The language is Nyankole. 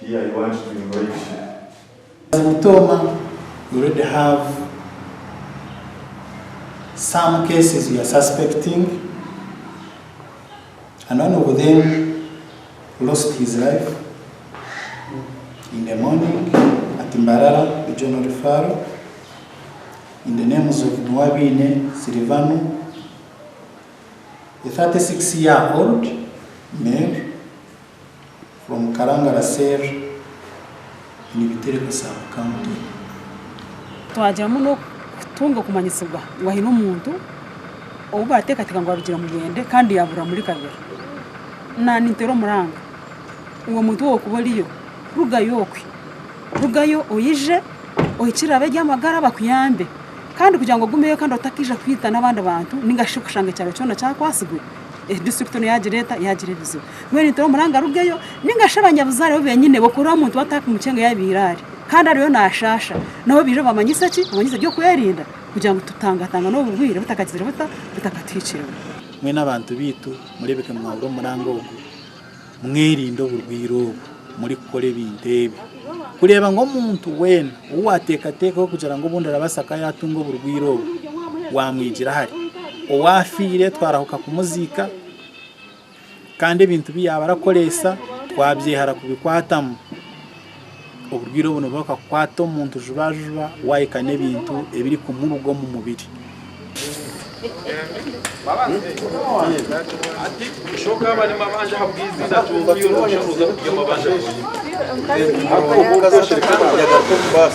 Here I want to invite you. As Mitooma, we already have some cases we are suspecting and one of them lost his life in the morning at Mbarara Regional Referral in the names of Nuwabine Silvano, a 36 year old male from Karangara cell in Bitereko sub-county. Twagiramu n'okutunga okumanyisibwa ngu haine omuntu ou baateekateeka ngu arugire Mubende kandi yaaburira muri Kabira. Naanye nteera omuranga ngu omuntu ou orikuba oriyo rugayo okwe, rugayo oije ohikirire ab'eby'amagara bakuyambe kandi kugira ngu ogumeyo kandi otakaija kwita n'abandi bantu ninga shi kushanga ekyaro kyona kyakwatsirwe disiturikiti yoona yaagira eta yaagira ebizibu. Mbwenu ninteera omuranga arugeyo ninga shi abanyabuzaare bo benyine bokurora omuntu batakumukyenga yabaire ari kandi ariyo nashaasha nabo baije bamanyise ki bamanyise eby'okwerinda kugira ngu tutangatangane obu bwire butakagizire buta butakatuhikireho. Mwena abantu baitu mureebeke mwahurira omuranga ogu mwerinde oburwaire obu murikukora ebintu ebi kureeba ngu omuntu weena ou waateekateekaho kugira ngu obundi arabaasa kuba yaatunga oburwaire obu waamwigira hare. Owaafiire twarahuka kumuziika kandi ebintu bi yaaba arakoreesa twabyehara kubikwatamu. Oburwaire obu nibubaasa kukwata omuntu jubajuba waahika n'ebintu ebirikumuruga omu mubiri.